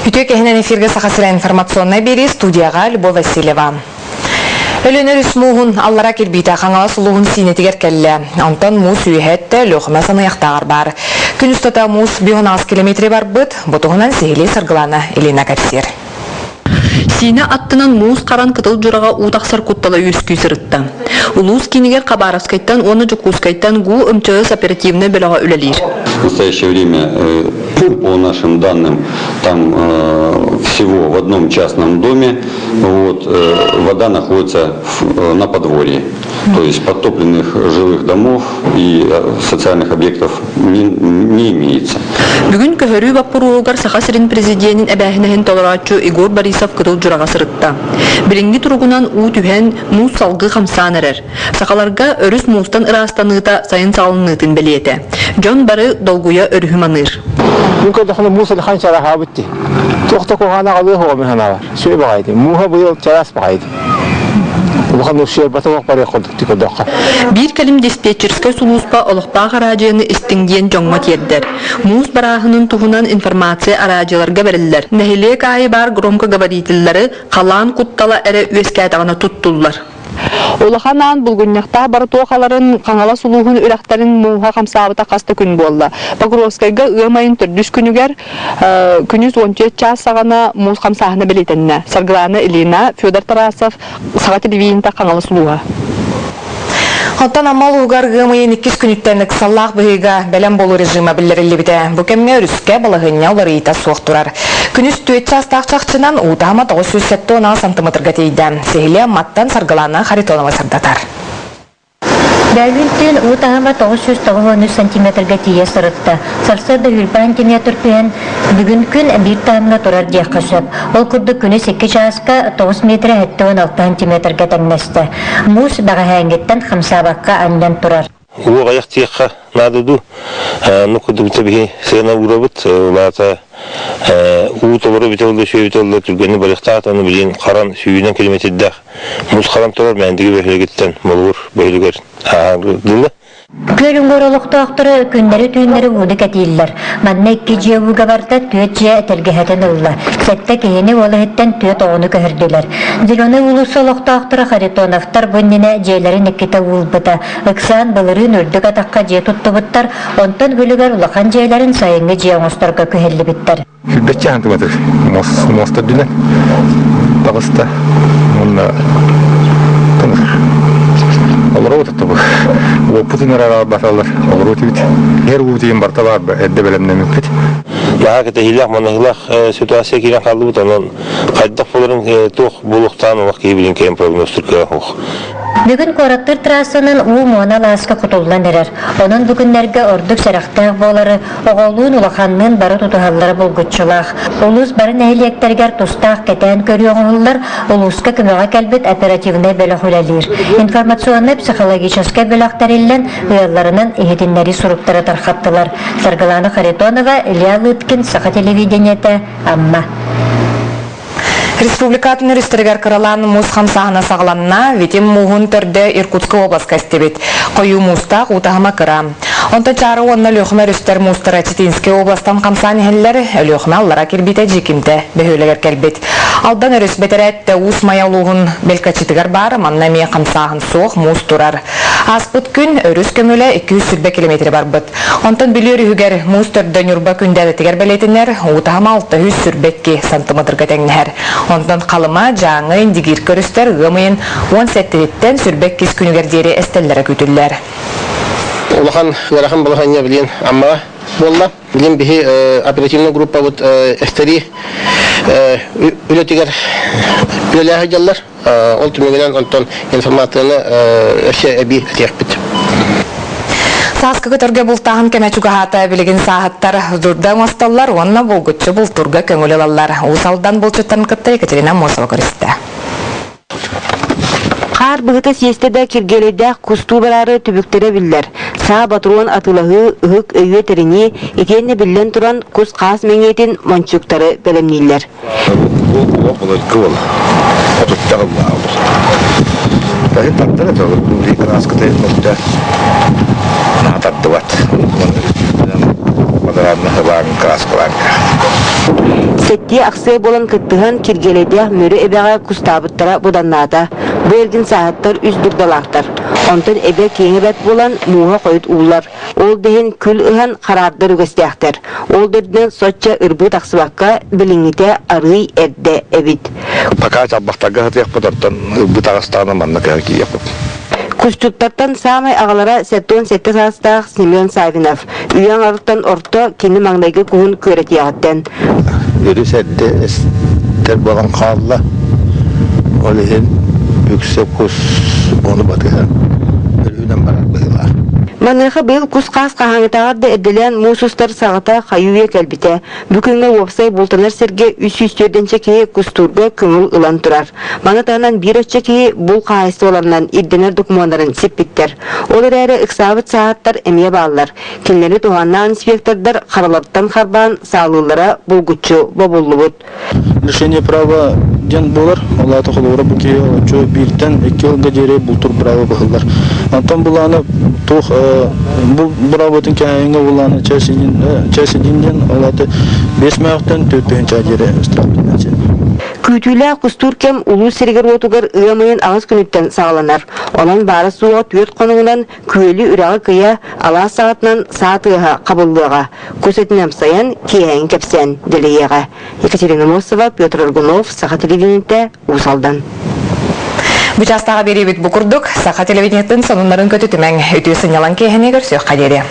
Үтүө кэһинэн эфиргэ Саха сирэ информационнай биэрии студияҕа Любовь Васильева. Өлүөнэ өрүс мууһун аллара кирбиитэ Хаҥалас улууһун Сиинэтигэр кэллэ. Онтон муус үөһэ өттө Өлүөхүмэ Саныйахтааҕар баар. Күн устата муус 5 километры барбыт. Бу туһунан сиһилии Саргылана Ильина кэпсиир. Сиинэ аттынан муус харан Кытыл Дьураҕа уу тахсар куттала үөскүү сырытта. Улуус киинигэр Хабаровскайтан уонна Дьокуускайтан ГУ МЧС оперативнай бөлөҕө үлэлиир. В настоящее время, по нашим данным, там всего в одном частном доме вот, вода находится на подворье. То есть подтопленных жилых домов и социальных объектов не, не имеется. Бүгүн көһөрүү боппуруоһугар Саха сирин президенин эбээһинэһин толорооччу Егор Борисов Кытыл Дьураҕа сырытта. Билиҥҥи туругунан уу түһэн, муус салгыы хамсаан эрэр. Сахаларга өрүс муустан ыраастаныыта сайын саҕаланыытын бэлиэтэ. Дьон бары долгуйа өрүһү маныыр. Мин көрдөххүнэ муус улахан чараһаабыт дии. Туох да куһаҕаны аҕалыа суоҕа мин санаабар. Сүө баҕайы дии. Мууһа быйыл чараас баҕайы дии. Улахан ущербата суох барыах курдук дии көрдөххө. Биир кэлим диспетчерскэй сулууспа олохтоох араадьыйаны истиҥ диэн дьоҥҥо тиэрдэр. Муус барааһынын туһунан информация араадьыйаларга бэриллэр. Нэһилиэк аайы баар громкоговорителлары халаан куттала эрэ үөскээтэҕинэ туттуллар. Улахан аан булгунньахтаах боротуохаларын Хаҥалас улууһун үрэхтэрин мууһа хамсаабыта хас да күн буолла. Покровскайга ыам айын төрдүс күнүгэр күнүс 14 чаас саҕана муус хамсааһына бэлиэтэннэ. Саргылаана Ильина, Федор Тарасов, Саха телевидениета Хаҥалас улууһа. Оттон Амма улууһугар ыам ыйын иккис күнүттэн ыксаллаах быһыыга бэлэм буолуу режима биллэриллибитэ. Бу кэмҥэ өрүскэ балаһыанньа уларыйыыта суох турар. Күнүс түөрт чаастаах чахчынан уу таһыма 976 сантиметрга тиийдэ. Сиһилиэ Амматтан Саргылаана Харитонова сырдатар. Бөөлүүн түүн уу таһыма 993 сантиметрга тиийэ сырытта. Сарсыарда сүүрбэ сантиметр түһэн, бүгүн күн биир таһымҥа турар диэххэ сөп. Ол курдук күнүс икки чааска 9 метрэ 76 сантиметрга тэҥнэстэ. Муус бэҕэһээҥҥиттэн хамсаабакка анньан турар. Уу аҕыйах диэххэ наада дуу. Ну курдук биһи сыана уурабыт. Улаата уу толору бүтэ ылла, сүө бүтэ ылла, түргэнник барыахтаах, ону билигин харан сүүнэн километрдээх муус харан турар Мээндиги бөһүөлэгиттэн Болугур бөһүөлэгэр ааһан Күөл уҥуор олохтоохторо күннэри-түүннэри ууну кэтииллэр. Манна икки дьиэ ууга барда, түөрт дьиэ тэлгэһэтин ылла. Сэттэ киһини уол иһиттэн түөрт оҕону көһөрдүлэр. Зеленай уулусса олохтоохторо Харитоновтар бу иннинэ дьиэлэрин иккитэ уулбута. Ыксаан былырыын үрдүк атахха дьиэ туттубуттар, онтон күлүгэр улахан дьиэлэрин сайыҥҥы дьиэ оҥосторго күһэллибиттэр. Сүүрбэччэ сантиметр муоста үрдүнэн таҕыста уонна олоробут оттубу уоппутун эрэ араалбаталлар олоруот эбит иһэр уутуйун барыта баар эрдэ бэлэмнэммиппит Наһаа кэтэһиилээх маныһыылаах ситуация киирэн хааллыбыт онон хайдах буоларын туох буолуохтаан олох киһи билин кэм прогнозтур кыах Бүгүн куораттыыр трассанан уу муона алааска кутуллан эрэр. Онон бу күннэргэ ордук сэрэхтээх буолары оҕолуун улаханныын бары тутуһаллара булгуччулаах. Улуус бары нэһилиэктэригэр тустаах кэтээн көрүү оҥоһуллар, улууска көмөҕө кэлбит оперативнай бөлөх үлэлиир. Информационнай-психологическай бөлөх тэриллэн, ыалларынан иһитиннэрии суруктары тархаттылар. Саргылана Харитонова, Илья Лыткин, Саха телевидениетэ, Амма. Республикатын өрүстэригэр кыралаан муус хамсааһына саҕаланна, Витим мууһун төрдө Иркутскай обласка эстибит. Хойуу муустаах уу таһыма кыра. Онтон Чаара уонна Өлүөхүмэ өрүстэр муустара Читинскэй областан хамсаан иһэллэр, Өлүөхүмэ аллара кирбитэ Дьиикимтэ бөһүөлэгэр кэлбит. Алдан өрүс бэтэрээттэ Уус Майа улууһун Белкачитыгар баар, манна эмиэ хамсааһын суох, муус турар. Ааспыт күн өрүс көмүлэ 220 километри барбыт. Онтон Бүлүү өрүһүгэр муус төрдө Ньурба Күндээдэтигэр бэлиэтэнэр, уу таһыма 622 сантиметрга тэҥнэһэр. Онтон Халыма, Дьааҥы, Индигиир өрүстэр ыам ыйын 17-титтэн 22 күнүгэр диэри эстэллэрэ күүтүллэр. Улахан ыарахан балаһыанньа билигин Аммаҕа буолла. Билигин биһи оперативнай группабыт эстэрии үлэтигэр үлэлэһэ сылдьаллар. Ол түмүгүнэн онтон информацияны өссө эбии этиэхпит. Сааскы көтөргө бултааһын кэмэ чугаһаата билигин сааһыттар дурда оҥостоллор уонна булгуччу бултуурга көҥүл ылаллар. Уус Алдан булчуттарын кытта Екатерина Аммосова көрүстэ. Хаар быһыта сиэстэ да киргиэлэйдээх кустуу бараары түбүктэрэ биллэр. Саа ботуруон атыылаһыы, ыһык өйүө тэринии, итиэннэ биллэн туран кус-хаас мэҥиэтин мончуктары бэлэмнииллэр. Олох былыргы буола. Отучча сыллааҕы Кыһын тардар этэ, билии кырааската өттө наһаа тардыбат. Бадараанна сыбаан кырааскалаан. Сэттиэ-ахсыа буолан кыттыһан Киргиэлэйдээх Мүрү эбэҕэ кустаабыттара быданнаата. Бу эргин сааһыттар үс дурдалаахтар. Онтон эбэ киэҥэ бэрт буолан, мууһа хойут ууллар. Ол да иһин күл ыһан хараардар үгэстээхтэр. Ол да үрдүнэн соччо ырбыы тахсыбакка, билиҥҥитэ арыый эрдэ эбит. Пока чалбахтарга сытыахпыт, оттон ырбыы таҕыстаҕына манна көһөн киириэхпит. Кусчуттартан саамай аҕалара 77 саастаах Семен Савинов. Үйэ аҥарыттан орто кини маҥнайгы куһун күөрэтиэҕиттэн. Өрүс эрдэ эстэр буолан хаалла. Ол иһин үксэ кус ону батыһан өрүһүнэн барар быһыылаах. Маныаха быйыл кус-хаас хаһааҥҥытааҕар да эрдэлээн муус устар саҕата хайыы-үйэ кэлбитэ. Бу күҥҥэ уопсай бултанар сиргэ 304 киһи кустуурга көҥүл ылан турар. Маны таһынан биир оччо киһи бул хаһаайыстыбаларынан ирдэнэр докумуоннарын сиппиттэр. Ол эрээри ыксаабыт сааһыттар эмиэ бааллар. Кинилэри туһааннаах инспектордар хараларыттан харбаан саалыыллара булгуччу бобуллубут. Лишение права диэн буолар. Ол аата холобура бу киһи олоччу бииртэн икки сылга диэри бултуур право быһыллар. Онтон булааны туох бу быраабытын кэһээҥҥэ булааны чаас един диэн ол аата 5 мөөхтөн 4 тыһыынча диэри штраф Күүтүүлээх кустуур кэм улуус сиригэр-уотугар ыам ыйын аҕыс күнүттэн саҕаланар. Онон баара-суоҕа түөрт хонугунан күөлү үрэҕи кыйа, алаас саҕатынан саа тыаһа хабыллыаҕа. Кус этин амсайан, киэһээҥи кэпсээн дэлэйиэҕэ. Екатерина Мосова, Петр Аргунов, Саха телевидениетэ, Уус Алдан. Бу чаастааҕы биэриибит бу курдук Саха телевидениетын сонуннарын көтүтүмэҥ. Үтүө сынньалаҥ киэһэни көрсүөххэ диэри.